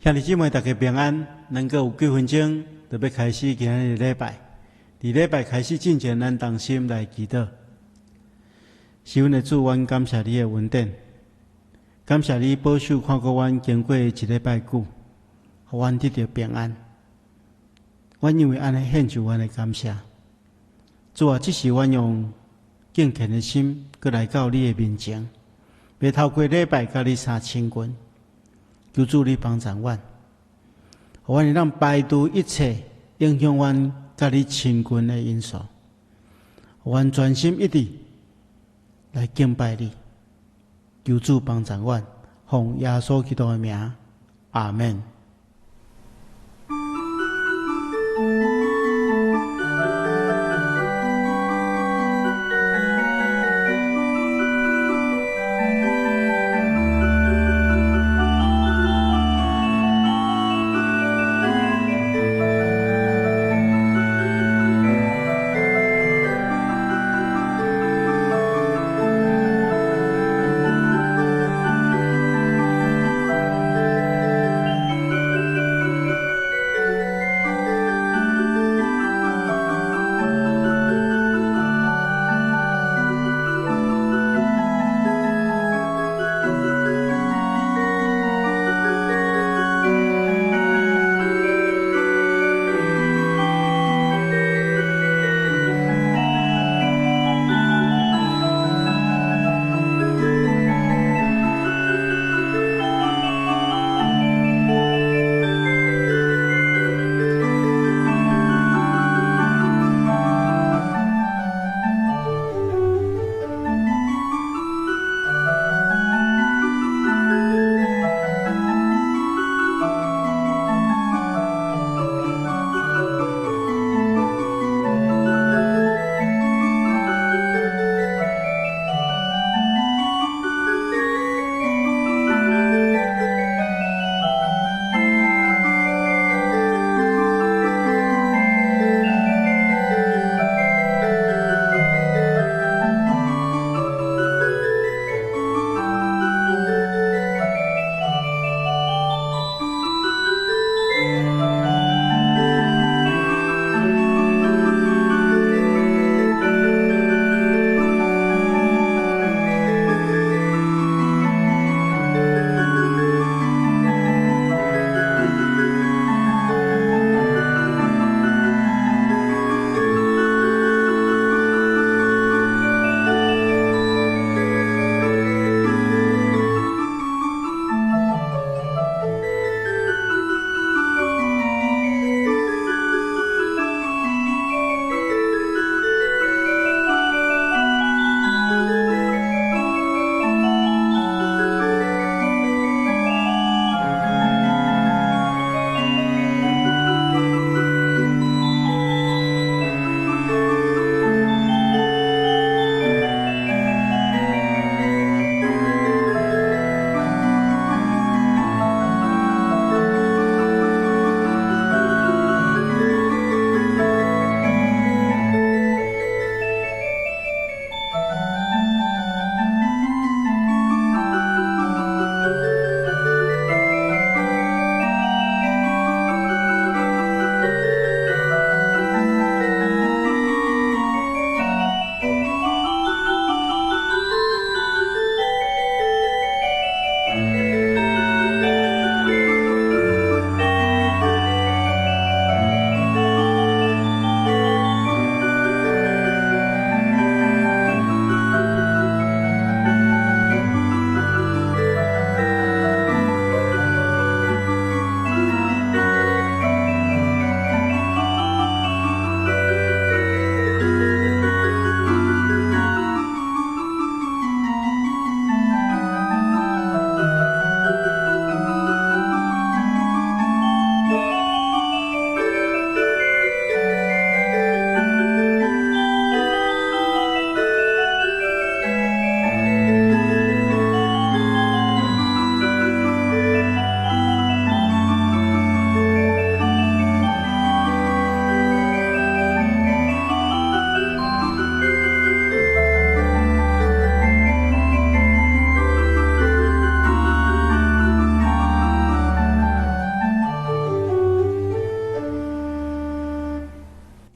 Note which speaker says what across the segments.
Speaker 1: 兄弟姊妹，大家平安。咱閣有幾分鐘，就欲開始今仔日禮拜。佇禮拜開始進前，咱同心來祈禱。是阮的主，阮感謝你的恩典，感謝你保守看顧阮經過一禮拜久，予阮得著平安。阮因為按呢獻上阮的感謝。主啊，這時阮用敬虔的心，閣來到你的面前，欲透過禮拜佮你相親近。求主你幫助阮，予阮會當排除一切影響阮佮你親近的因素，予阮專心一致來敬拜你。求主幫助阮，奉耶穌基督的名，阿們。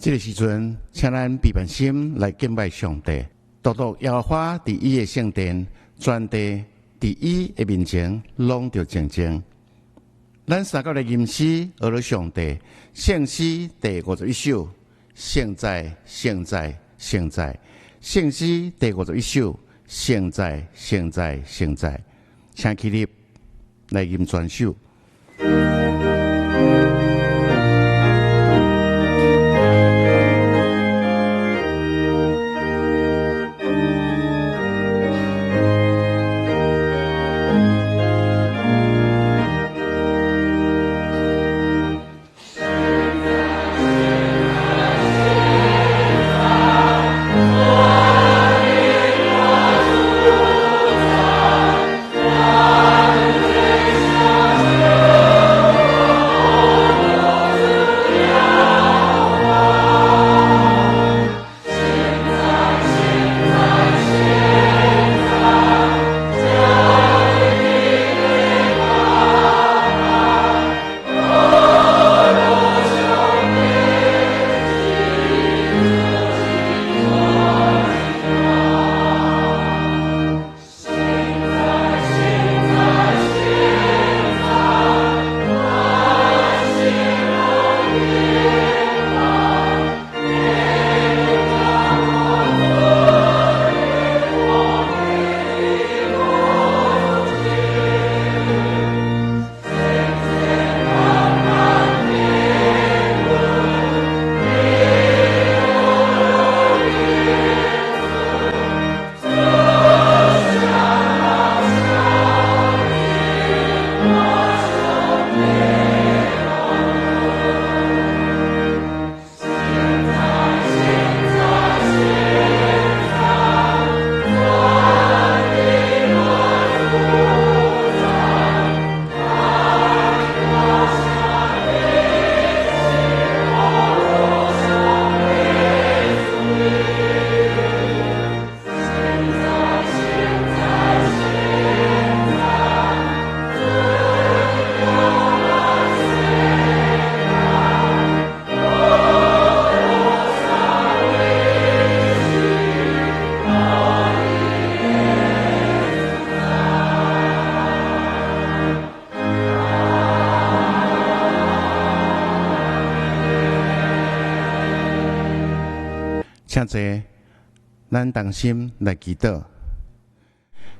Speaker 2: 這个時陣，請咱閉目心來敬拜上帝。獨獨耶和華佇伊的聖殿，全地佇伊的面前攏著靜靜。咱三個來吟詩，學了上帝聖詩第51首，聖哉，聖哉，聖哉！聖詩第51首，聖哉，聖哉，聖哉！請起立來吟全首。請坐，咱同心來祈禱。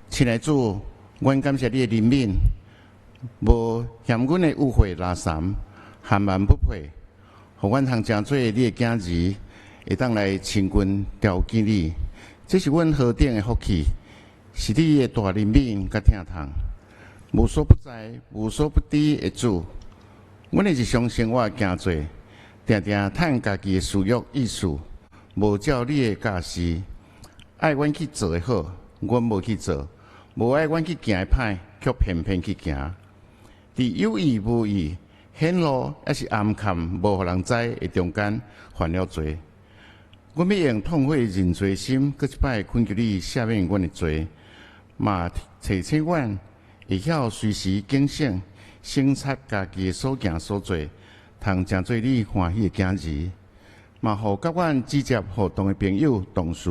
Speaker 2: 親愛主，阮感謝你的憐憫，無嫌阮的污穢垃圾，含蠻不配，予阮通成做你的囝兒，會當來親近朝見你。這是阮何等的福氣，是你的大憐憫佮疼痛，無所不在、無所不知的主。阮的日常生活行做，定定趁家己的私欲意思。無照你的教示，愛阮去做的好，阮無去做；無愛阮去行的歹，卻偏偏去行。佇有意無意、顯露抑是暗崁無予人知的中間犯了罪。阮欲用痛悔認罪心，閣一擺懇求你赦免阮的罪，嘛提醒阮會曉隨時警醒，省察家己的所行所做，通成做你歡喜的囝兒。嘛，予佮阮直接互動的朋友、同事，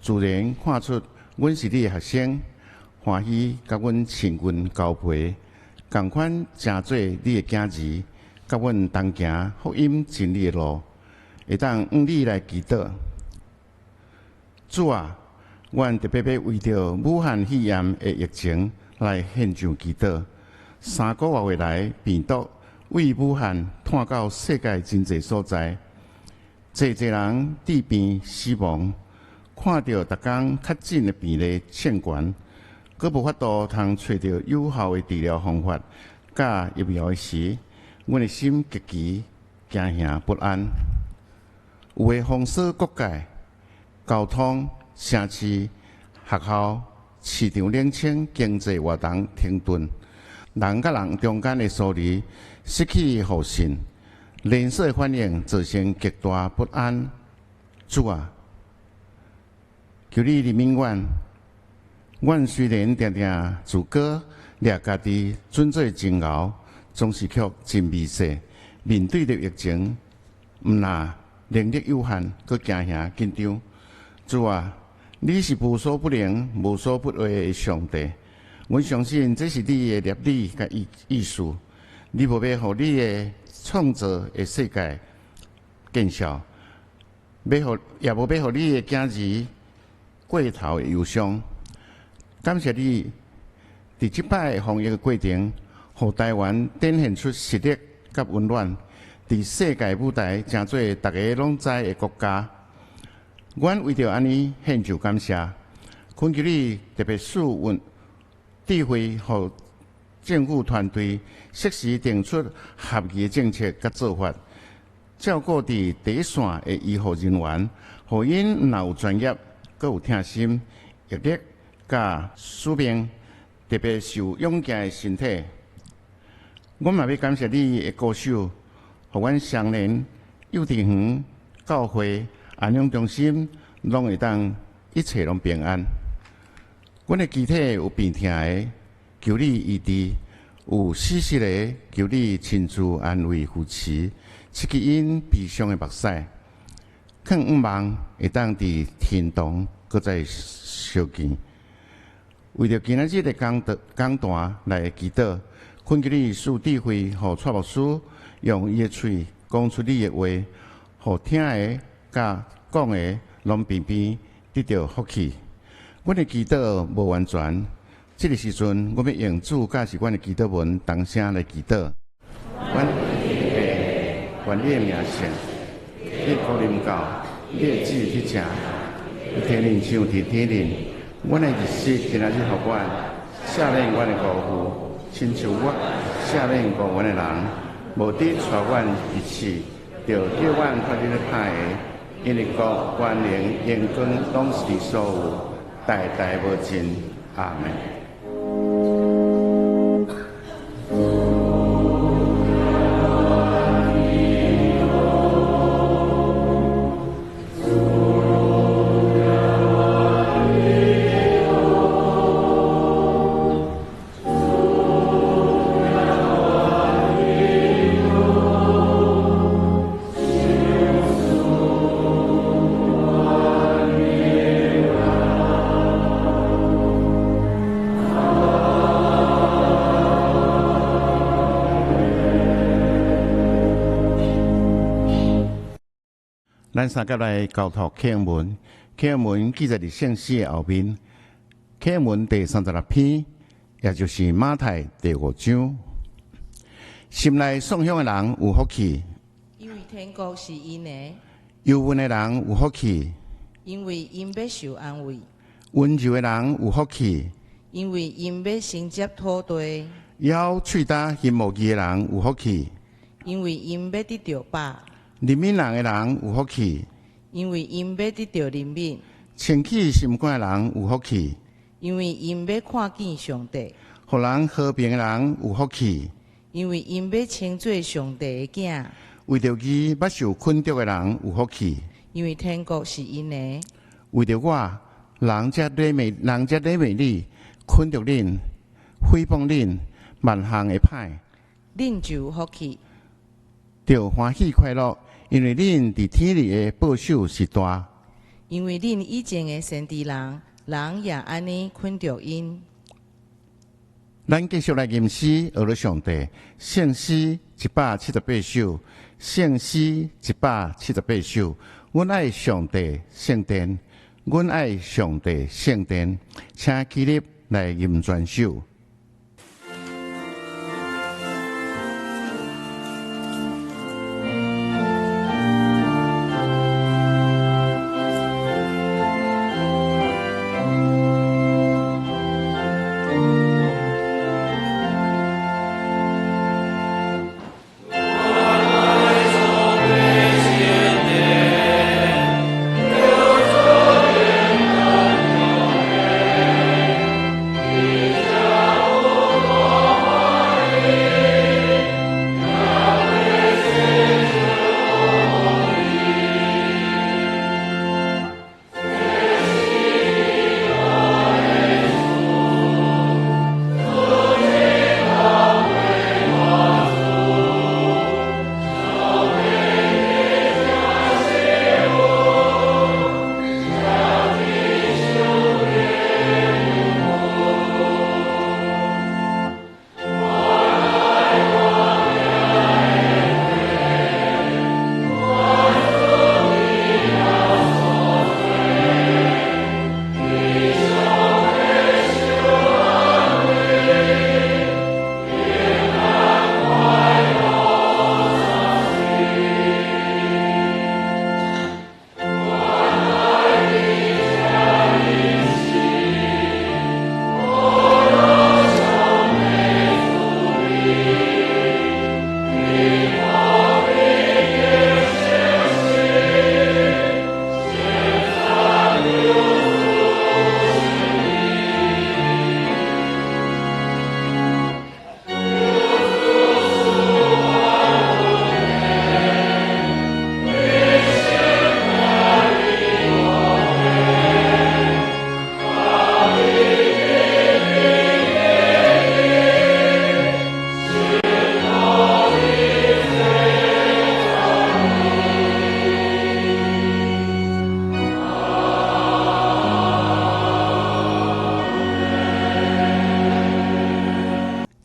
Speaker 2: 自然看出阮是你的學生，歡喜佮阮親近交陪，仝款成做你的囝兒，佮阮同行福音真理的路，會當向你來祈禱。主啊，阮特別欲為著武漢肺炎的疫情來獻上祈禱。3個外月來，病毒為武漢湠到世界真濟所在。濟濟人致病死亡，看著逐工確診的病例衝懸，閣無法度通揣著有效的治療方法佮疫苗的時，阮的心極其驚嚇不安。有的封鎖國界、交通、城市、學校、市場冷清、經濟活動停頓，人佮人中間的疏離、失去互信。連鎖反應造成極大不安。主啊，求你憐憫阮。阮雖然定定自高，掠家己準做真𠢕，總是卻真微細。面對著疫情，毋若能力有限，閣驚嚇緊張。主啊，你是無所不能、無所不為的上帝。阮相信這是你的立意佮意思。你無欲予你的創造的世界見笑，欲予也無欲予你的囝兒過頭的憂傷。感謝你，佇這擺防疫的過程，予台灣展現出實力佮溫暖，佇世界舞台成做逐家攏知的國家。阮為著按呢獻上感謝，懇求你特別賜阮智慧，予政府團隊適時定出合宜的政策佮做法，照顧佇第一線的醫護人員，予𪜶毋但有專業，閣有疼心、毅力佮使命，特別是有勇健的身體。阮嘛欲感謝你的保守，予阮雙連幼稚園、教會、安養中心，攏會當一切攏平安。阮的肢體有病疼的，求你醫治；有死失的，求你親自安慰扶持，拭去𪜶悲傷的目屎。囥望會當佇天堂閣再相見。為著今仔日的講道講壇來祈禱，懇求你賜智慧，予蔡牧師用伊的喙講出你的話，予聽的佮講的攏平平得著福氣。阮的祈禱無完全，這个時陣，阮欲用主教示阮的祈禱文同聲來祈禱。阮父，願你的名聖，你的國臨到，你的旨意去成，天頂像佇天頂。阮的日食今仔日予阮，赦免阮的辜負，親像我赦免辜阮的人，無得帶阮入試，著救阮脫離歹的。因為國、權能、榮光，攏是你所有，代代無盡。阿們。咱三甲來交託啟應文，啟應文記載佇聖詩的後面，啟應文第36篇，也就是馬太第五章。心內喪享的人有福氣，
Speaker 3: 因為天國是𪜶的；
Speaker 2: 憂悶的人有福氣，
Speaker 3: 因為𪜶欲受安慰；
Speaker 2: 溫柔的人有福氣，
Speaker 3: 因為𪜶欲承接土地；
Speaker 2: 枵喙焦行無義的人有福氣，
Speaker 3: 因為𪜶欲得著飽；
Speaker 2: 憐憫人的人有福氣，
Speaker 3: 因為𪜶欲得著憐憫；
Speaker 2: 清潔心肝的人有福氣，
Speaker 3: 因為𪜶欲看見上帝；
Speaker 2: 予人和平的人有福氣，
Speaker 3: 因為𪜶欲稱做上帝的囝；
Speaker 2: 為著義捌受困著的人有福氣，
Speaker 3: 因為天國是𪜶的；
Speaker 2: 為著我，人才禮罵，人才禮罵你，困著恁，誹謗恁，萬項的歹，
Speaker 3: 恁就有福氣，
Speaker 2: 著歡喜快樂，因為恁佇天裡的報酬是大。
Speaker 3: 因為恁以前的先知人，人也按呢困著𪜶。
Speaker 2: 咱繼續來吟詩，學了上帝。聖詩178首，聖詩178首。阮愛上帝聖殿，阮愛上帝聖殿，請起立來吟全首。
Speaker 4: Yeah.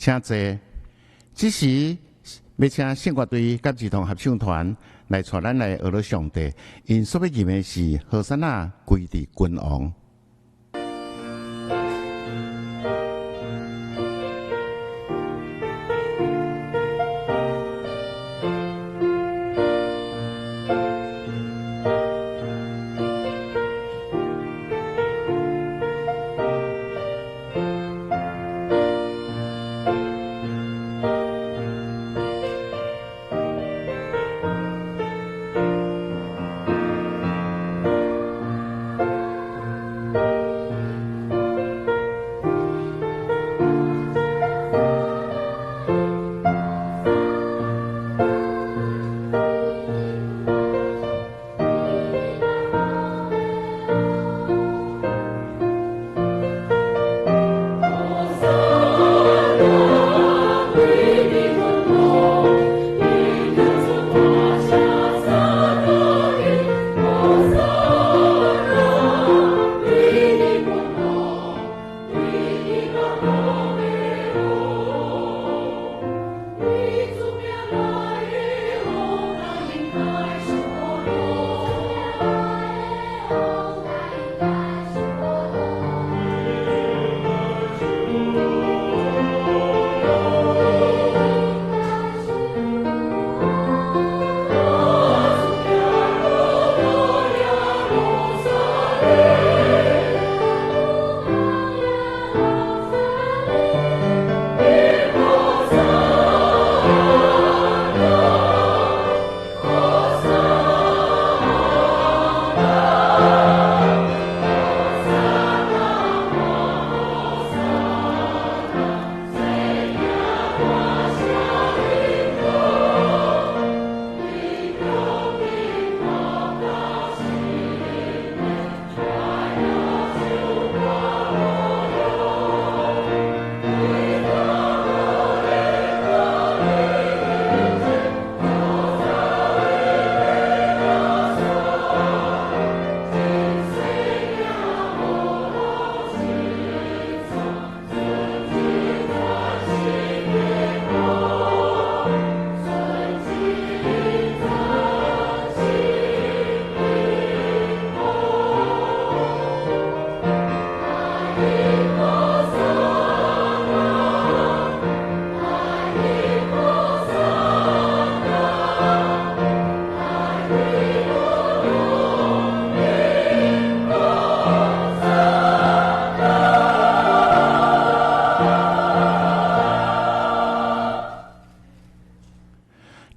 Speaker 2: 請坐。這時欲請聖樂隊佮兒童合唱團來帶咱來學上帝。𪜶所欲吟的是和散那歸佇君王。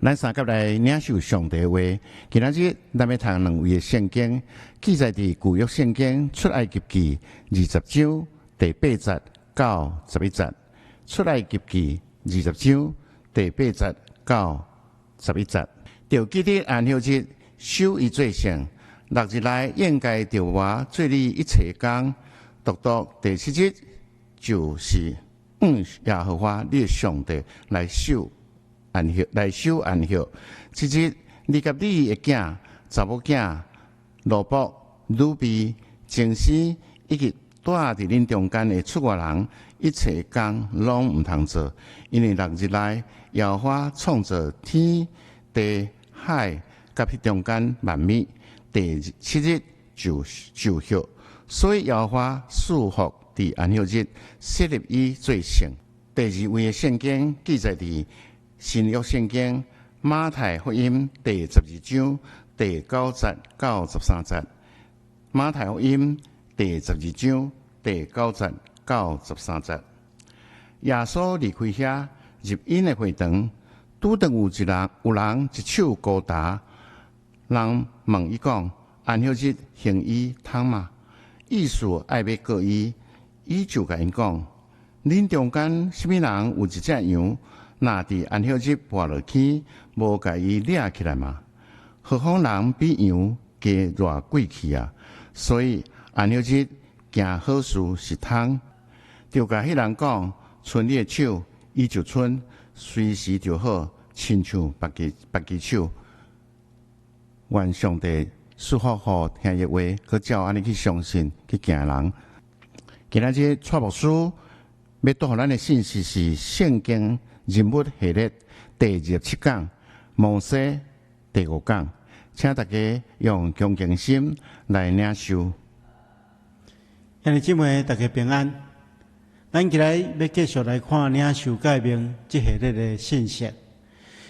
Speaker 2: 咱三佮來領受上帝話。今仔日咱欲讀兩位的聖經，記載佇舊約聖經出埃及記20章第8節到11節。出埃及記20章第8節到11節。著記得安息日守伊做聖，6日內應該著倚做你一切工，獨獨第七日就是向耶和華你的上帝來守安息，來守安息。這日你佮你的囝、查某囝、奴僕、女婢、精生，以及住佇恁中間的出外人，一切工攏毋通做，因為6日內耶和華創造天地海佮彼中間萬物，第七日就歇，所以耶和華賜福佇安息日，設立伊做聖。第二位的聖經記載佇新約聖經馬太福音第12章第9節到13節。馬太福音第12章第9節到13節。耶穌離開遐，入𪜶的會堂，拄著有人一手孤焦，人問伊講：安息日行醫通嗎？意思愛欲告伊，伊就共𪜶講：恁中間啥物人有一隻羊，若佇安息日跋落坑，無共伊掠起來嗎？何況人比羊加偌貴氣啊！所以安息日行好事是通，就共彼人講：伸你的手，伊就伸，隨時就好，親像別支手。願上帝賜福予聽伊話，閣照按呢去相信去行的人。今仔日蔡牧師欲帶予咱的信息是聖經人物系列第27講，摩西第五講，請大家用恭敬心來領受。
Speaker 1: 兄弟姊妹，大家平安。咱今日欲繼續來看領受誡命這系列的信息，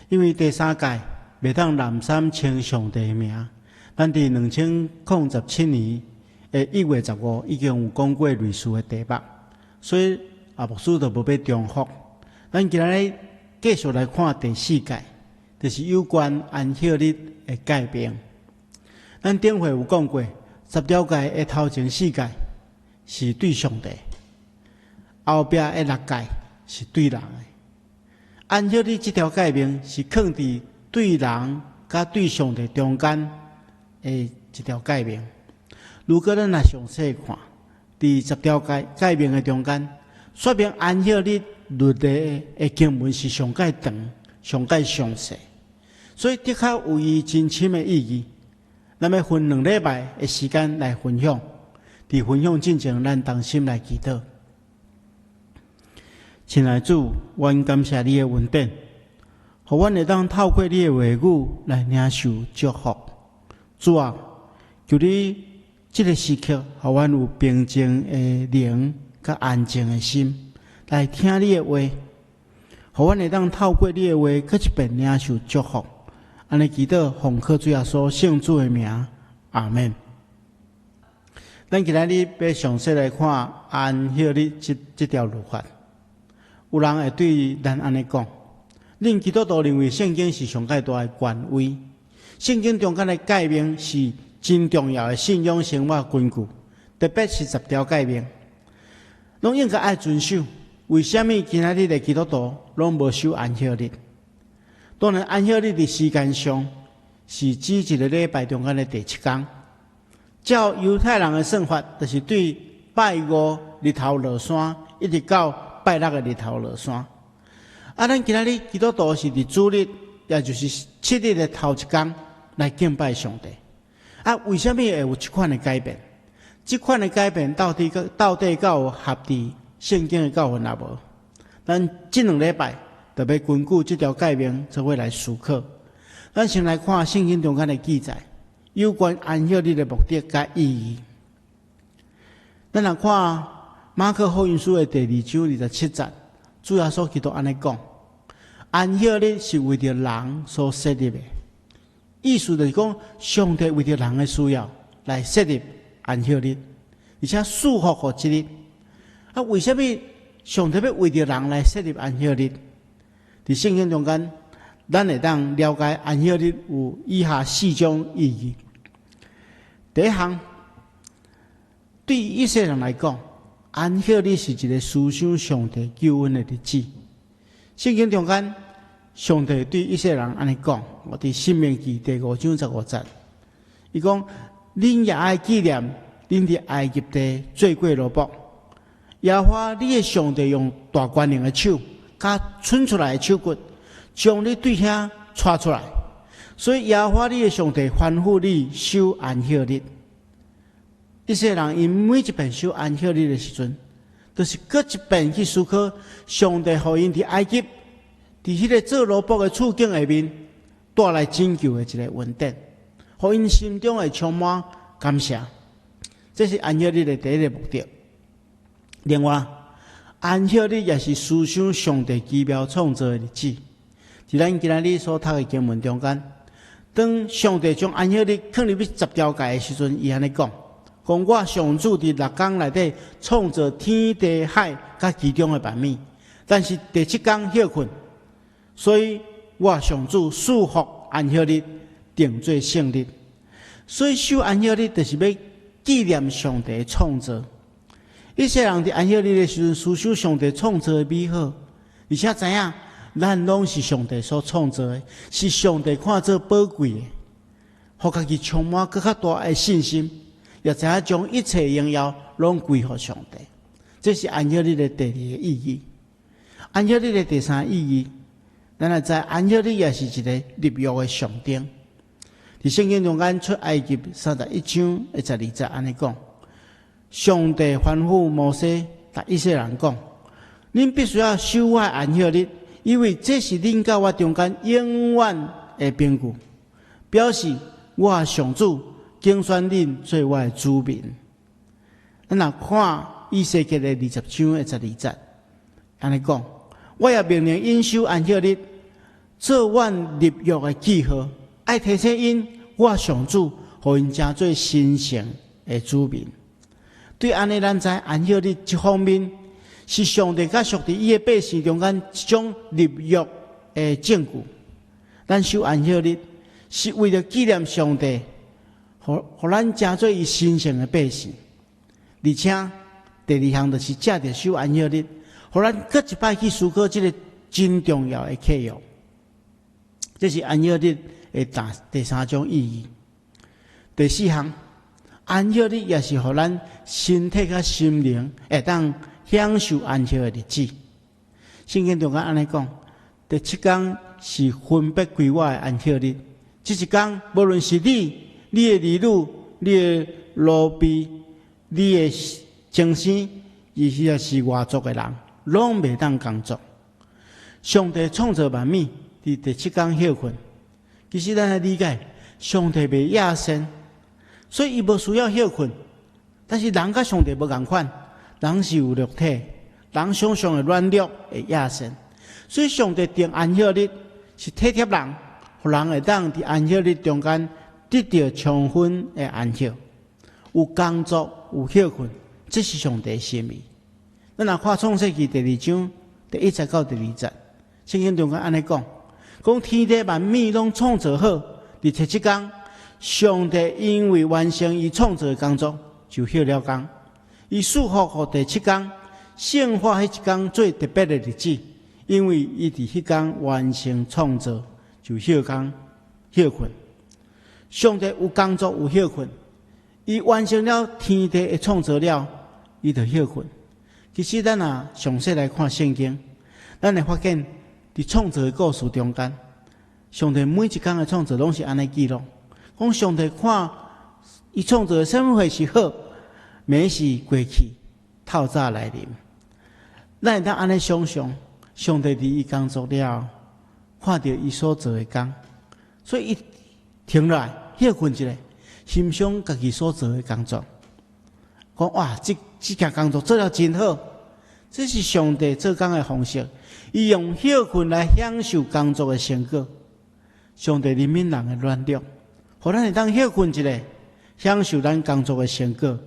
Speaker 1: 因為第三誡袂當濫三稱上帝的名。咱佇2017年的1月15已經有講過類似的題目，所以啊牧師就無欲重複。咱今日繼續來看第四誡，就是有關安息日的誡命。咱頂回有講過，十條誡的頭前四誡是對上帝，後壁的六誡是對人的。安息日這條誡命是囥佇對人佮對上帝中間的一條誡命。如果咱若詳細看，佇十條誡命的中間，說明安息日律例的經文是上蓋長、上蓋詳細，所以的確有伊真深的意義。咱欲分兩禮拜的時間來分享。佇分享進前，咱同心來祈禱。親愛主，阮感謝你的恩典，予阮會當透過你的話語來領受祝福。主啊，求你這个時刻，予阮有平靜的靈，佮安靜的心，來聽你的話，予阮會當透過你的話，閣一遍領受祝福。按呢祈禱，奉靠主耶穌聖子的名，阿們。咱今仔日欲詳細來看安息日這條律法。有人會對咱按呢講：恁基督徒認為聖經是上蓋大的權威，聖經中間的誡命是真重要的信仰生活根據，特別是十條誡命，攏應該愛遵守。為啥物今仔日的基督徒攏無守安息日？當然，安息日佇時間上是指一个禮拜中間的第七工。照猶太人的算法，就是對拜五日頭落山，一直到拜六的日頭落山。啊，咱今仔日基督徒是佇主日，也就是七日的頭一工來敬拜上帝。啊，為啥物會有這款的改變？這款的改變到底敢有合佇聖經的教訓抑無？咱這兩禮拜就欲根據這條誡命做伙來思考。咱先來看聖經中間的記載，有關安息日的目的佮意義。咱來看馬可福音書的第二章27節，主耶穌基督按呢講：安息日是為著人所設立的，意思就是講，上帝為著人的需要來設立安息日，而且賜福予這日。啊，為啥物上帝欲為著人來設立安息日？佇聖經中間，咱會當了解安息日有以下四種意義。第一項，對以色列人來講，安息日是一个思想上帝救恩的日子。聖經中間，上帝對以色列人按呢講，我佇申命記第五章15節，伊講：恁也愛紀念恁佇埃及地做過奴僕，耶和華你的上帝用大權能的手，佮伸出來的手骨，將你對遐帶出來。所以耶和華你的上帝吩咐你守安息日。以色列人𪜶每一遍守安息日的時陣，就是閣一遍去思考上帝予𪜶佇埃及，佇彼个做奴僕的處境下面帶來拯救的一个恩典，予𪜶心中會充滿感謝。這是安息日的第一个目的。另外，安息日也是思想上帝奇妙創造的日子。佇咱今仔日所讀的經文中間，當上帝將安息日放入去十條誡的時陣，伊按呢講：講我上主佇六工內底創造天地海佮其中的萬物，但是第七工歇睏，所以我上主賜福安息日，定做聖日。所以守安息日就是欲紀念上帝的創造。以色列人佇安息日的時陣，思想上帝創造的美好，而且知影咱攏是上帝所創造的，是上帝看做寶貴的，予家己充滿閣較大的信心，也知影將一切榮耀攏歸予上帝。這是安息日的第二個意義。安息日的第三個意義，咱來知安息日也是一个立約的象徵。佇聖經中間出埃及31章的12節按呢講，上帝吩咐摩西，共以色列人講：恁必須要守我的安息日，因為這是恁佮我中間永遠的憑據，表示我上主揀選恁做我的子民。咱若看以西結的20章的12節，按呢講，我也命令𪜶守安息日，做阮立約的記號，愛提醒𪜶我上主，予𪜶成做神聖的子民。對按呢，咱知安息日這方面是上帝佮屬佇伊的百姓中間一種立約的證據。咱守安息日是為著紀念上帝，予咱成做伊神聖的百姓。而且第二項就是藉著守安息日，予咱閣一擺去思考這个真重要的契約。這是安息日的第三種意義。第四項，安息日也是予咱身體佮心靈會當享受安息的日子。聖經中間按呢講，第七工是分別歸我的安息日。這一工，無論是你、你的兒女、你的奴婢、你的親生，抑或是外族的人，攏袂當工作。上帝創造萬物，佇第七工歇睏。其實咱來理解，上帝袂厭糞，所以伊無需要歇睏。但是人佮上帝無仝款，人是有肉體，人常常會軟弱，會厭糞。所以上帝定安息日是體貼人，予人會當佇安息日中間得著充分的安息，有工作，有歇睏，這是上帝心意。咱若看創世記第二章第1節到第2節，聖經中間按呢講，講天地萬物攏創造好，佇第七工，上帝因為完成伊創造的工作，就歇了工。伊賜福予第七工，聖化彼一工做特別的日子，因為伊佇彼工完成創造，就歇工歇睏。上帝有工作有歇睏，伊完成了天地的創造了，伊就歇睏。其實咱若詳細來看聖經，咱會發現佇創造的故事中間，上帝每一工的創造攏是按呢記錄。講上帝看伊創造的啥物貨是好，暝時過去，透早來臨。咱會當按呢想像，上帝佇伊工作了，看著伊所做的工，所以伊停落來歇睏一下，欣賞家己所做的工作。講哇，這件工作做了真好，這是上帝做工的方式。伊用歇睏來享受工作的成果。上帝憐憫人的軟弱，予咱會當歇睏一下，享受咱工作的成果，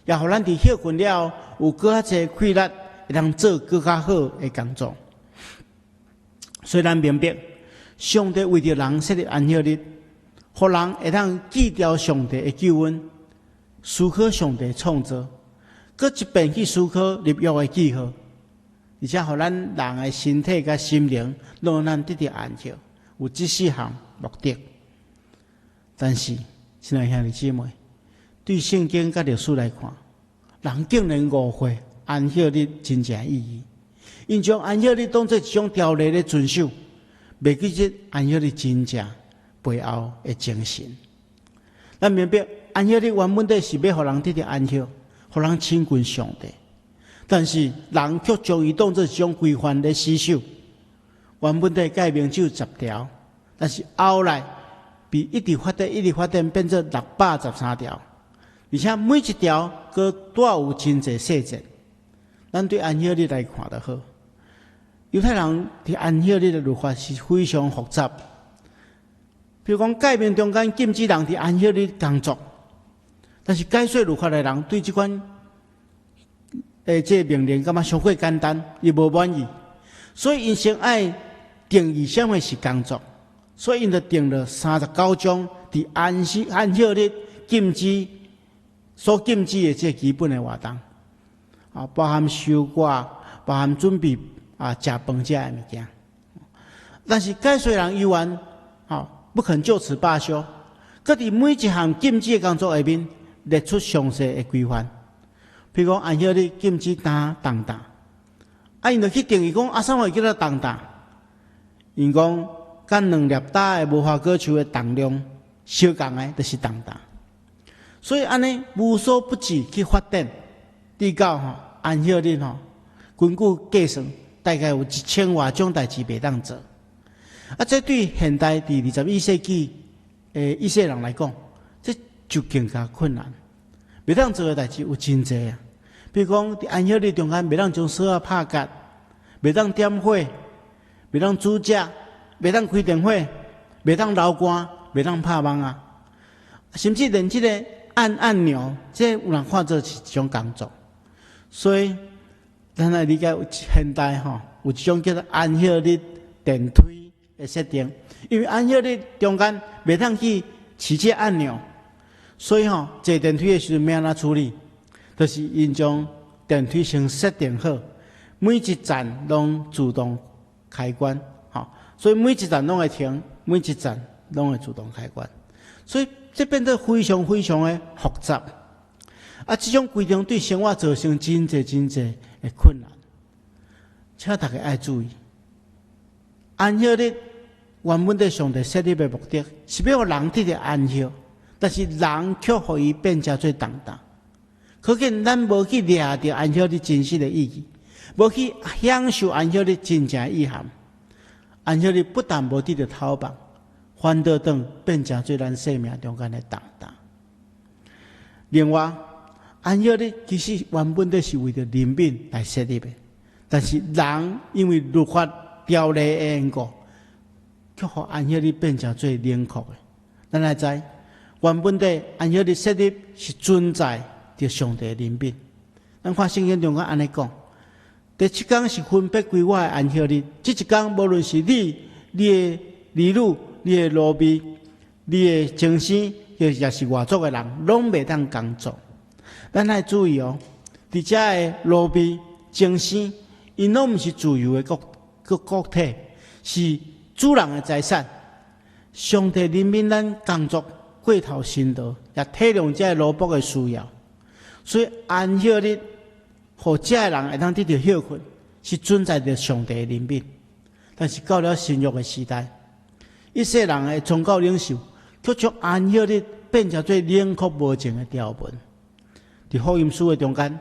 Speaker 1: 也予咱佇歇睏了後有閣較濟氣力，會當做閣較好的工作。所以咱明白，上帝為著人設立安息日，予人會當記著上帝的救恩，思考上帝創造，閣一遍去思考立約的記號，而且予咱人的身體佮心靈攏咱得著安息，有這四項目的。但是，親愛兄弟姊妹，對聖經佮歷史來看，人竟然誤會安息日真正意義。𪜶將安息日當做一種條例咧遵守，袂記得安息日真正背後的精神。咱明白安息日原本底是欲予人得著安息，予人親近上帝。但是人卻將伊當做一種規範咧死守。原本底誡命只有10條，但是後來被一直發展，一直發展，變做613條，而且每一條閣帶有真濟細節。咱對安息日來看就好。猶太人佇安息日的律法是非常複雜。比如講，誡命中間禁止人佇安息日工作，但是解說律法的人對這款這個命令感覺傷過簡單，伊無滿意，所以𪜶先愛定義啥物是工作，所以𪜶就定了39種佇安息日禁止所禁止的這基本的活動，包含收割，包含準備食飯這的物件。但是解說人猶原，不肯就此罷休，閣佇每一項禁止的工作下面列出詳細的規範。比如講，安息日禁止擔重擔，𪜶就去定義講，啥物叫做重擔？𪜶講，佮2粒擔的無花果樹的重量相仝的，就是重擔。所以按呢無所不至去發展，直到安息日根據計算，大概有一千外種代誌袂當做。啊，這對現代佇21世紀的以色列人來講，這就更加困難。袂當做的代誌有真濟啊，比如講佇安息日中間袂當將索仔拍結，袂當點火，袂當煮食，袂當開電火，袂當流汗，袂當拍網仔，甚至連這个按按鈕，這有人看做是一種工作。所以，咱來理解現代吼，有一種叫做安息日電梯的設定，因為安息日中間袂當去持這按鈕，所以吼坐電梯的時陣欲按怎處理？就是𪜶將電梯先設定好，每一層攏自動開關，吼，所以每一層攏會停，每一層攏會自動開關，所以這變得非常非常的複雜。啊，這種規定對生活造成真濟真濟的困難，請大家愛注意。安息日原本佇上帝設立的目的，是欲予人得著安息，但是人卻予伊變成做重擔。可見咱無去掠著安息日真實的意義，無去享受安息日真正的意涵。安息日不但無得著透放，反倒轉變成做咱生命中間的重擔。另外，安息日其實原本都是為著憐憫來設立的，但是人因為律法條例的緣故，卻予安息日變成做冷酷的。咱來知，原本的安息日設立是存在著上帝的憐憫。咱看聖經中間按呢講，第七工是分別歸我的安息日，這一工無論是你、你的兒女、你的奴婢、你的親生，抑是外族的人，攏袂當工作。咱愛注意哦，佇遮的奴婢、親生，𪜶攏毋是自由的個體，是主人的財產。上帝憐憫咱工作過頭辛勞，也體諒這个奴僕的需要，所以安息日，予這个人會當得著歇睏，是存在著上帝的憐憫。但是到了新約的時代，以色列人的宗教領袖，卻將安息日變成做冷酷無情的條文。佇福音書的中間，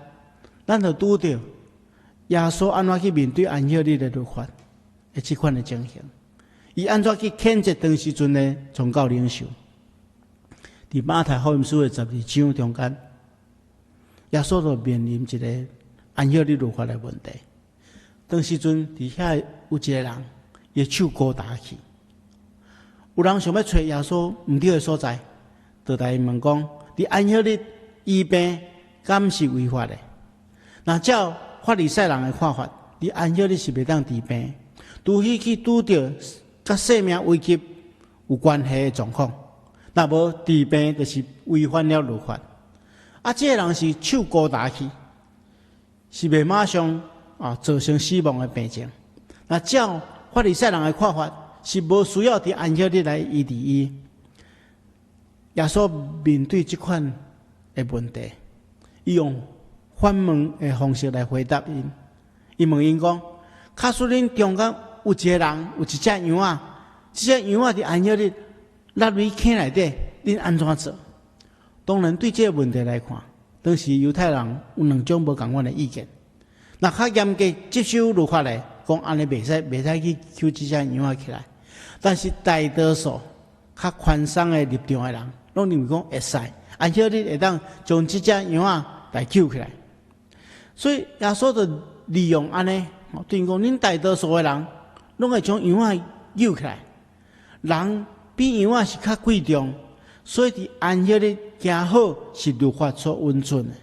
Speaker 1: 咱就拄著耶穌按怎去面對安息日的律法的這款的情形，伊按怎去譴責當時陣的宗教領袖。佇馬太福音書的12章中間，耶穌就面臨一个安息日律法的問題。當時陣佇遐有一个人，伊的手孤焦去，有人想欲揣耶穌毋對的所在，就來問講：佇安息日醫病，敢是違法的？若照法利賽人的看法，佇安息日是袂當治病，除非去拄著佮生命危急有關係的狀況，若無治病就是違反了律法。啊，這个人是手孤焦去，是袂馬上啊造成死亡的病症。若照法利賽人的看法，是無需要佇安息日來醫治伊。耶穌面對這款的問題，伊用反問的方式來回答𪜶。伊問𪜶講：假使恁中間有一个人有一隻羊仔，這隻羊仔佇安息日落佇坑內底，恁按怎做？當然，對這个問題來看，當時猶太人有兩種無仝款的意見。若較嚴格執守律法的，講按呢袂使，袂使去搝這隻羊仔起來。但是大多數較寬鬆的立場的人，攏認為講會使，安息日會當將這隻羊仔來救起來。所以耶穌就利用按呢，對𪜶講，恁大多數的人攏會將羊仔救起來，人比羊仔是較貴重，所以佇安息日行好是律法所允准的。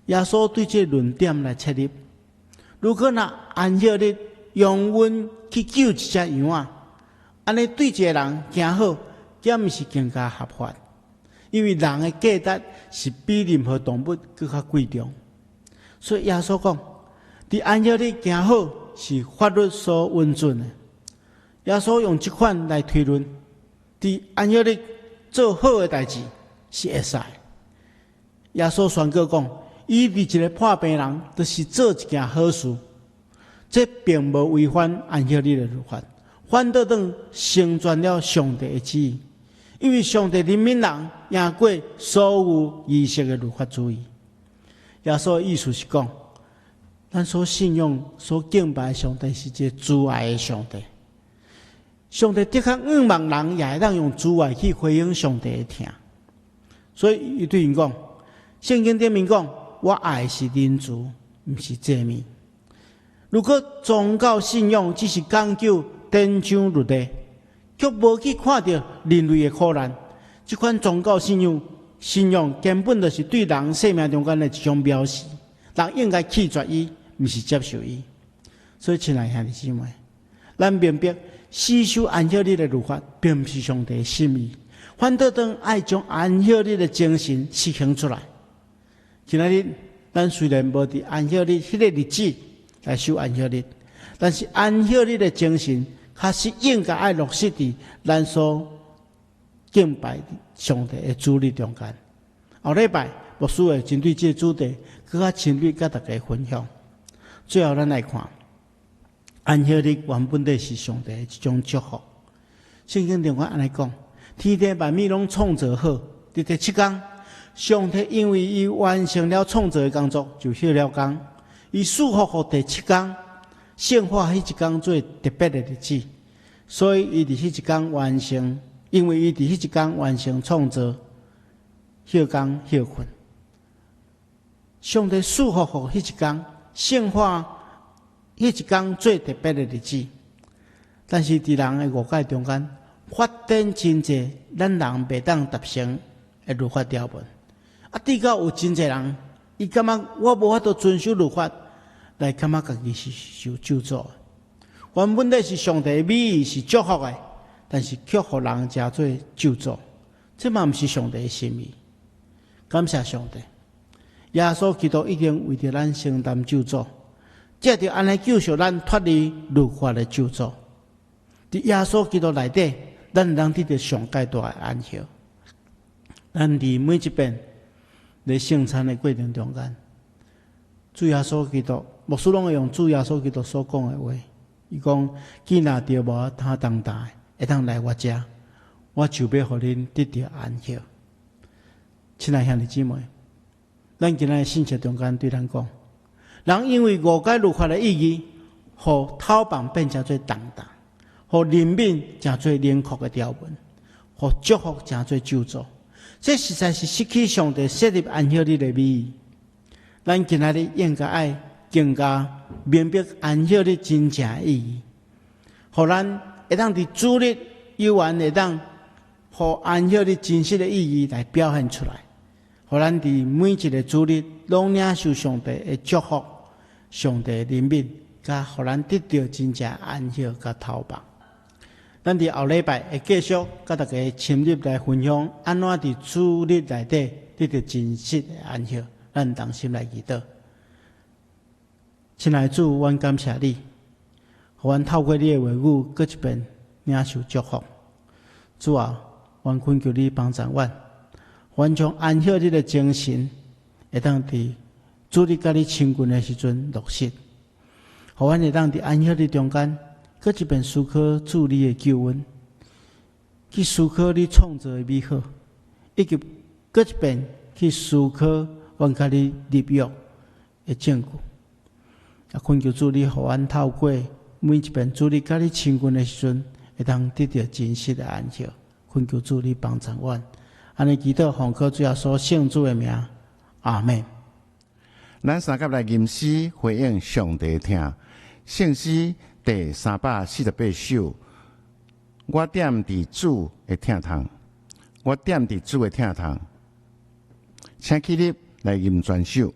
Speaker 1: 耶穌對這個論點來切入，如果若安息日容允去救一隻羊仔，按呢對一个人行好，敢毋是更加合法？因為人的價值是比任何動物閣較貴重，所以耶穌講，佇安息日行好是法律所允准的。耶穌用這款來推論，佇安息日做好的代誌是會使。耶穌宣告講，醫治一个破病人，就是做一件好事，這並無違反安息日的律法，反倒轉成全了上帝的旨意。因為上帝憐憫人，贏過所有儀式的律法主義。耶穌的意思是講，咱所信仰、所敬拜的上帝是一个慈愛的上帝。上帝的確向望人也會當用慈愛去回應上帝的疼。所以伊對𪜶講，聖經頂面講，我愛的是仁慈，毋是祭物。如果宗教信仰只是講究典章律例，卻無去看著人類的苦難，這款宗教信仰根本就是對人生命中間的一種藐視。人應該棄絕伊，毋是接受伊。所以，親愛兄弟姊妹，咱明白死守安息日的律法，並毋是上帝的心意。反倒當愛將安息日的精神實行出來。今仔日，咱雖然無佇安息日彼個日子來守安息日，但是安息日的精神，確實應該愛落實佇咱所敬拜上帝的主日中間。後禮拜牧師會針對這個主題，閣較深入佮大家分享。最後，咱來看安息日原本底是上帝的一種祝福。聖經中間按呢講，天地萬物攏創造好，佇第七工，上帝因為伊完成了創造的工作，就歇了工。伊賜福予第七工，聖化彼一工做特別的日子，所以伊佇彼一工完成，因為伊佇彼一工完成創造，歇工歇睏。上帝賜福予彼一工，聖化彼一工做特別的日子。但是佇人的誤解中間，發展真濟咱人袂當達成的律法條文。啊，至到有真濟人，伊感覺我無法度遵守律法，來感覺家己是受咒詛。原本底是上帝的美意是祝福的，但是卻予人成做咒詛，這嘛毋是上帝的心意。感謝上帝，耶穌基督已經為著咱承擔咒詛，藉著按呢救贖咱脫離律法的咒詛。佇耶穌基督內底，咱會當得著上蓋大的安息。咱佇每一遍佇聖餐的過程中間，主耶穌基督，牧師攏會用主耶穌基督所講的話，伊講：囝若著無擔重擔的，會當來我遮，我就欲予恁得著安息。親愛兄弟姊妹，咱今仔日信息中間對咱講，人因為誤解律法的意義，予透放變成做重擔，予憐憫成做冷酷的條文，予祝福成做咒詛。這實在是失去上帝設立安息日的美意。咱今仔日應該愛更加明白安息日真正的意義，予咱會當佇主日猶原會當予安息日真實的意義來表現出來，予咱佇每一個主日攏領受上帝的祝福、上帝的憐憫，佮予咱得著真正安息佮透放。咱佇後禮拜會繼續佮大家深入來分享，按怎佇主日內底得著真實的安息。咱同心來祈禱。親愛的主，阮感謝你，予阮透過你的話語，閣一遍領受祝福。主啊，阮懇求你幫助阮，阮將安息日的精神，會當佇主日佮你親近的時陣落實，予阮會當佇安息日中間，閣一遍思考主你的救恩，去思考你創造的美好，以及閣一遍去思考阮佮你立約的證據。啊，懇求主你，予阮透過每一遍主日佮你親近的時陣，會當得著真實的安息。懇求主你幫助阮，按呢祈禱奉靠主耶穌聖子的名，阿們。
Speaker 2: 咱三佮來吟詩回應上帝疼，聖詩第348首。我踮佇主的疼痛，我踮佇主的疼痛，請起立來吟全首。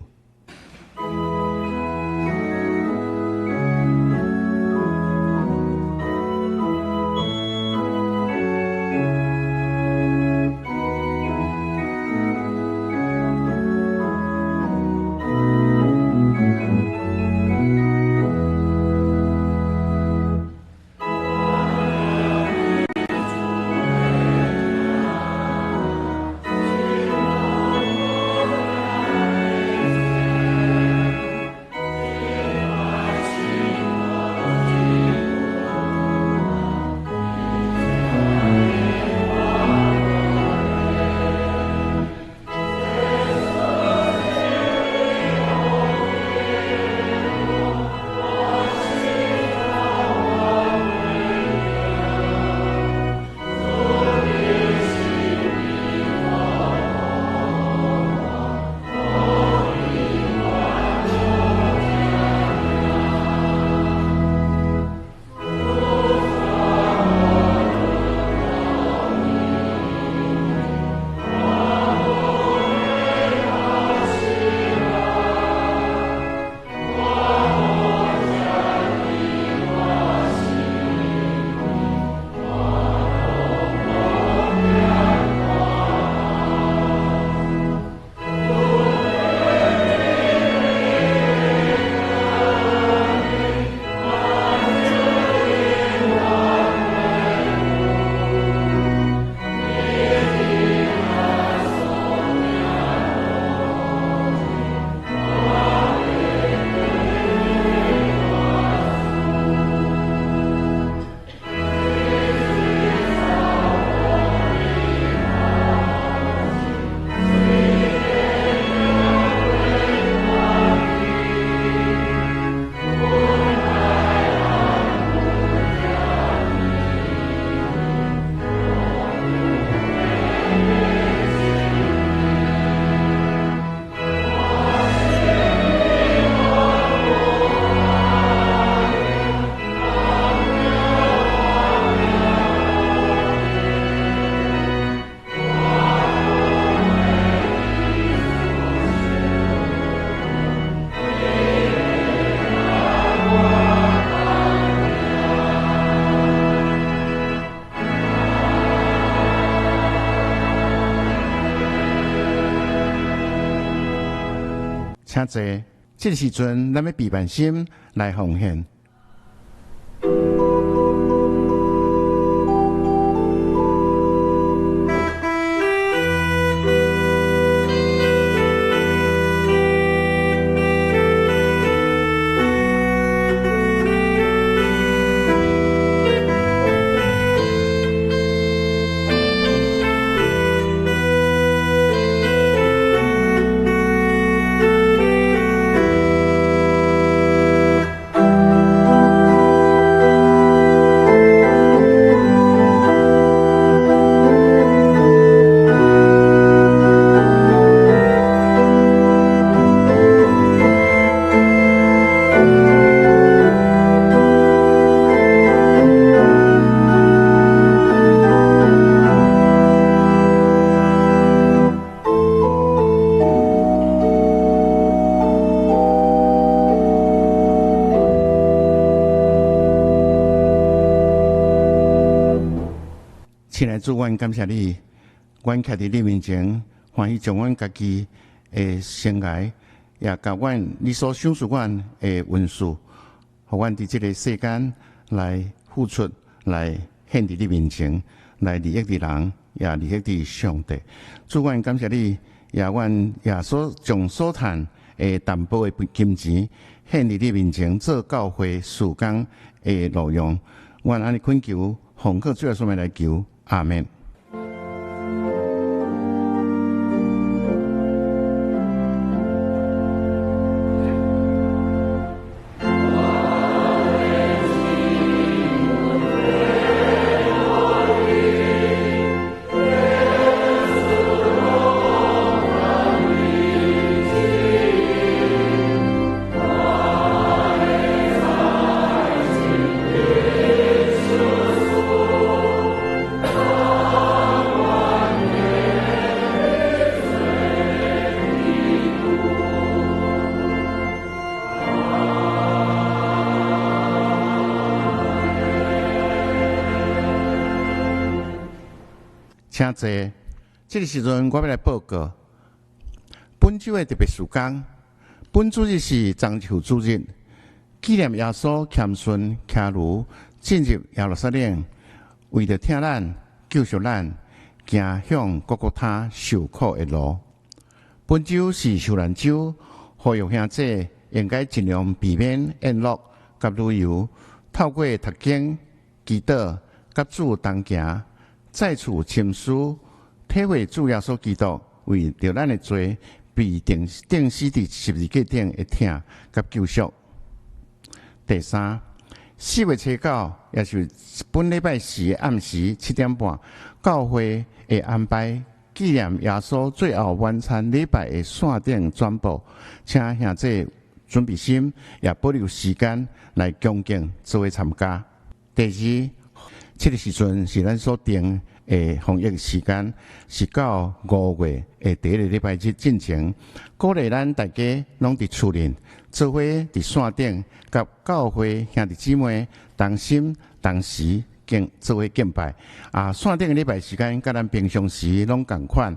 Speaker 2: 請坐。這个時陣，咱欲備辦心來奉獻。親愛主，阮感謝你，阮徛佇你面前，歡喜將阮家己的生涯，也共阮你所賞賜阮的恩賜，予阮佇這个世間來付出，來獻佇你面前，來利益佇人，也利益佇上帝。主，阮感謝你，也阮也所將所趁的淡薄的金錢獻佇你面前，做教會事工的路用。阮按呢懇求，奉靠主耶穌名來求。阿們。請坐。這个時陣，我欲來報告本週的特別事工。本主日是棕樹主日，紀念耶穌謙遜騎驢進入耶路撒冷，為著疼咱、救贖咱，行向各各他受苦的路。本週是受難週，呼籲兄弟應該盡量避免宴樂佮旅遊，透過讀經、祈禱、佮主同行。再次深思，體會主耶穌基督為著咱的罪被釘釘死佇十字架頂的疼佮救贖。第三，4月初9，也是本禮拜四的暗時7點半，教會會安排紀念耶穌最後晚餐禮拜的線頂轉播，請兄弟準備心，也保留時間來恭敬做伙參加。第二，這个時陣是咱所定的防疫時間，是到5月的第一个禮拜日進前，鼓勵咱大家攏佇厝裡做伙佇線頂，佮教會兄弟姊妹同心同時敬做伙敬拜。啊，線頂的禮拜時間，佮咱平常時攏仝款。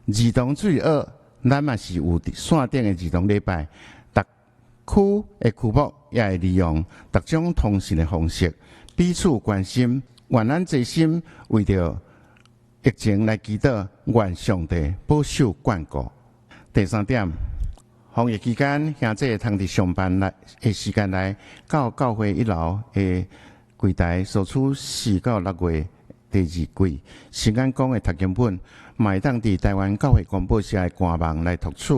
Speaker 2: 兒童主日學，咱嘛是有佇線頂的兒童禮拜，逐區的區牧也會利用逐種通訊的方式，彼此關心。願咱齊心為著疫情來祈禱，願上帝保守眷顧。第三點，防疫期間，兄弟通佇上班來的時間內，到教會一樓的櫃台索取4到6月第二季新眼光的讀經本，嘛會當佇台灣教會廣播社的官網來讀取，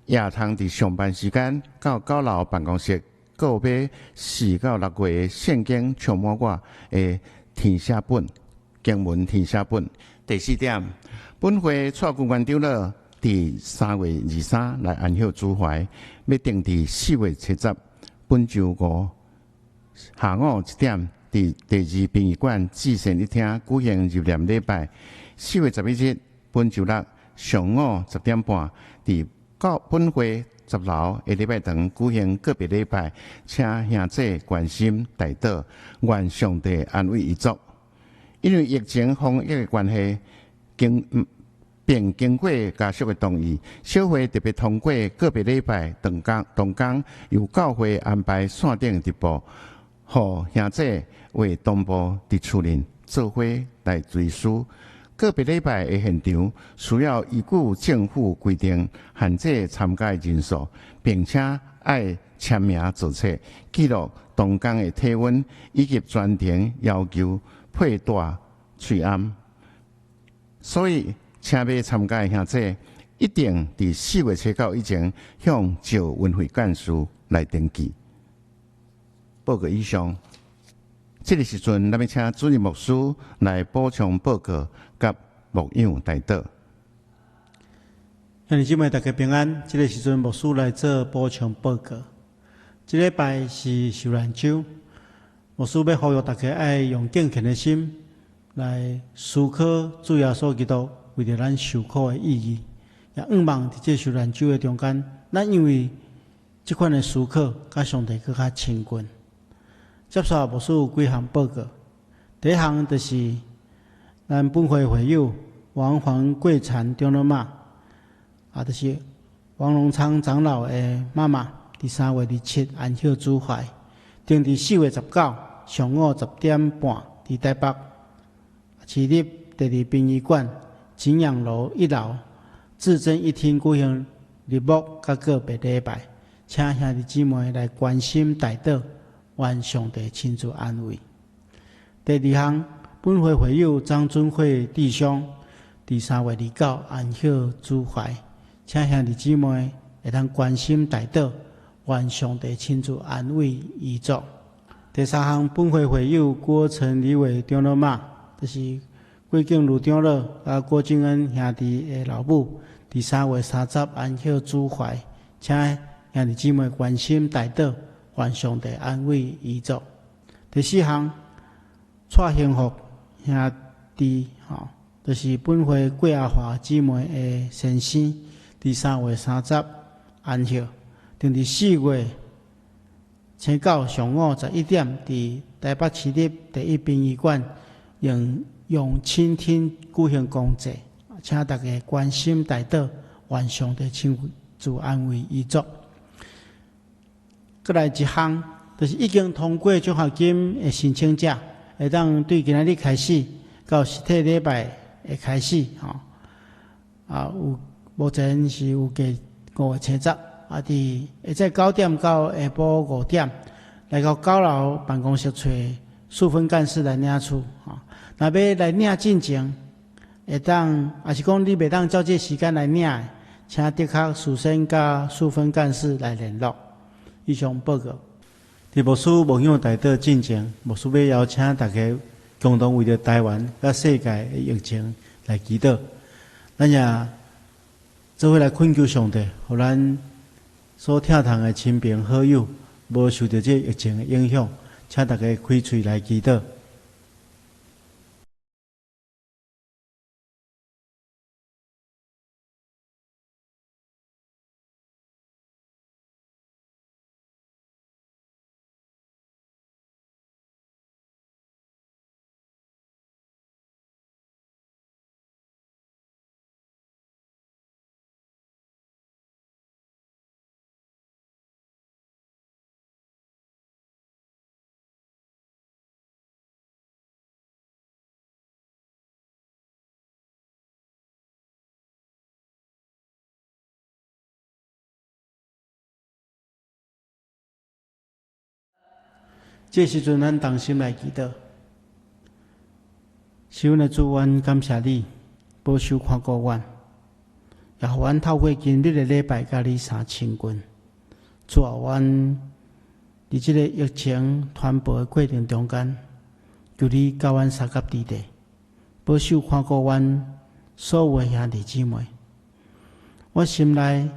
Speaker 2: 也通佇上班時間到九樓辦公室購買4到6月的聖經充滿我的填寫本、經文填寫本。第四點，本會蔡君元長老佇3月23來安息主懷，欲定佇4月7日本週五下午1點，佇第二殯儀館至善一廳舉行入殮禮拜。4月11日本週六上午10點半，佇教本會10樓的禮拜堂舉行告別禮拜，請兄弟關心代禱，願上帝安慰遺族。因為疫情防疫的關係，經並經過家屬的同意，小會特別通過個別禮拜同工由教會安排線頂直播，予兄姐為同步佇厝內做伙來追思。個別禮拜的現場需要依據政府規定限制參加的人數，並且愛簽名造冊記錄同工的體溫，以及全程要求佩戴喙罨。所以，請欲參加的兄姐，一定佇4月初9以前向趙文慧幹事來登記。報告以上，這個時陣，咱欲請主任牧師來補充報告佮牧養代禱。
Speaker 1: 兄弟姊妹，大家平安。這個時陣，牧師來做補充報告。這禮拜是受難週，牧師欲呼籲大家愛用敬虔的心來思考主耶穌基督為著咱受苦的意義，也向望佇這受難週的中間，咱因為這款的思考，佮上帝閣較親近。接續牧師有幾項報告，第一項就是咱本會會友王黃桂嬋長老媽，啊，就是王榮昌長老的媽媽，佇3月27安息主懷，定佇4月19上午10點半，佇台北市立第二殯儀館景仰樓一樓至尊一廳舉行日牧佮告別禮拜，請兄弟姊妹來關心代禱，願上帝親自安慰。第二項，本會會友張尊惠弟兄，佇3月29安息主懷，請兄弟姊妹會當關心代禱，願上帝親自安慰遺族。第三項，本會會友郭陳李偉長老媽，就是郭敬如長老佮郭敬恩兄弟的老母，佇3月30安息主懷，請兄弟姊妹關心代禱，願上帝安慰遺族。第四項，蔡幸福兄弟，吼，就是本會郭阿華姊妹的先生，佇3月30安息，定佇4月初9上午11點，佇台北市立第一殯儀館用永清廳舉行公祭，請大家關心代禱，願上帝親自安慰遺族。閣來一項，就是已經通過獎學金的申請者，會當對今仔日開始到實體禮拜的開始，吼，啊，有目前是有計5月初10，啊，佇下晝9點到下晡5點，來到9樓辦公室揣樹分幹事來領取，吼。若欲來領進前，會當，抑是講你袂當照這時間來領的，請即刻事先佮樹分幹事來聯絡。以上報告。佇牧師牧養代禱進前，牧師欲邀請大家共同為著台灣佮世界的疫情來祈禱。咱也做伙來懇求上帝，予咱所疼痛的親朋好友無受著這疫情的影響，請大家開喙來祈禱。這時陣，咱同心來祈禱。是阮的主，阮感謝你保守看顧阮，也予阮透過今日的禮拜，佮你相親近。主啊，阮佇這個疫情傳播的過程中間，求你佮阮相佮佇地，保守看顧阮所有的兄弟姊妹。我心內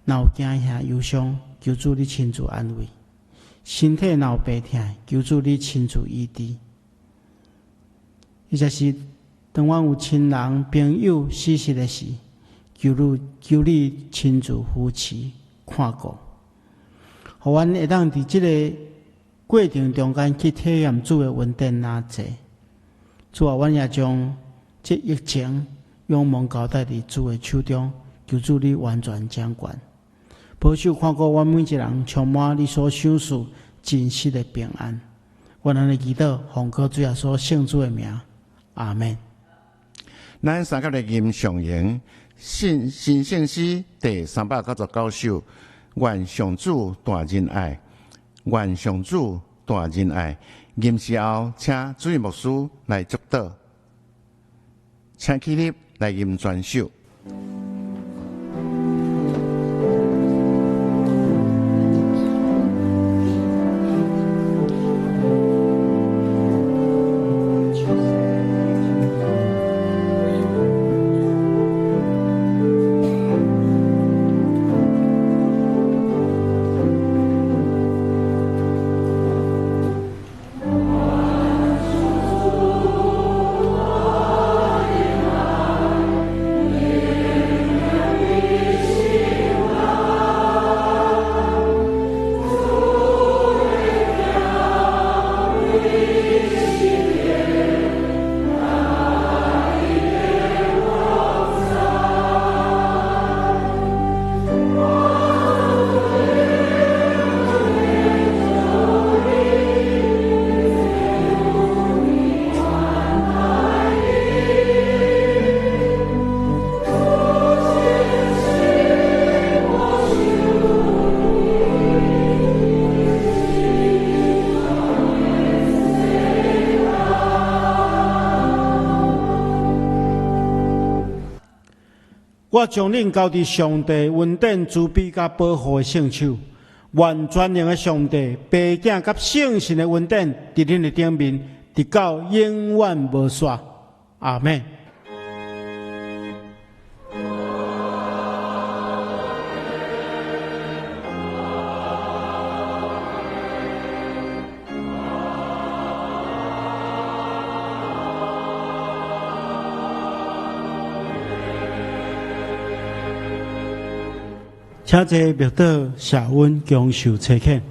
Speaker 1: 若有驚嚇憂傷，求主你親自安慰；身體若有病痛，求主你親自醫治。或者是當阮有親人朋友死殯的時，求你親自扶持看顧，予阮會當佇這个過程中間去體驗主的恩典若濟。主啊，阮也將這疫情仰望交代佇主的手中，求主你完全掌權，保守看顧阮每一人，充滿你所賞賜真實的平安。阮按呢祈禱，奉靠主耶穌聖子的名，阿門。
Speaker 2: 咱三甲來吟上詠新新聖詩第399首，願上主大仁愛，願上主大仁愛。吟詩後，請主任牧師來祝禱，請起立來吟全首。
Speaker 1: 我將恁交佇上帝恩典、慈悲佮保護的聖手，願全能的上帝、父子佮聖神的恩典，佇恁的頂面，直到永遠無煞。阿們。請坐默禱，謝阮享受差遣。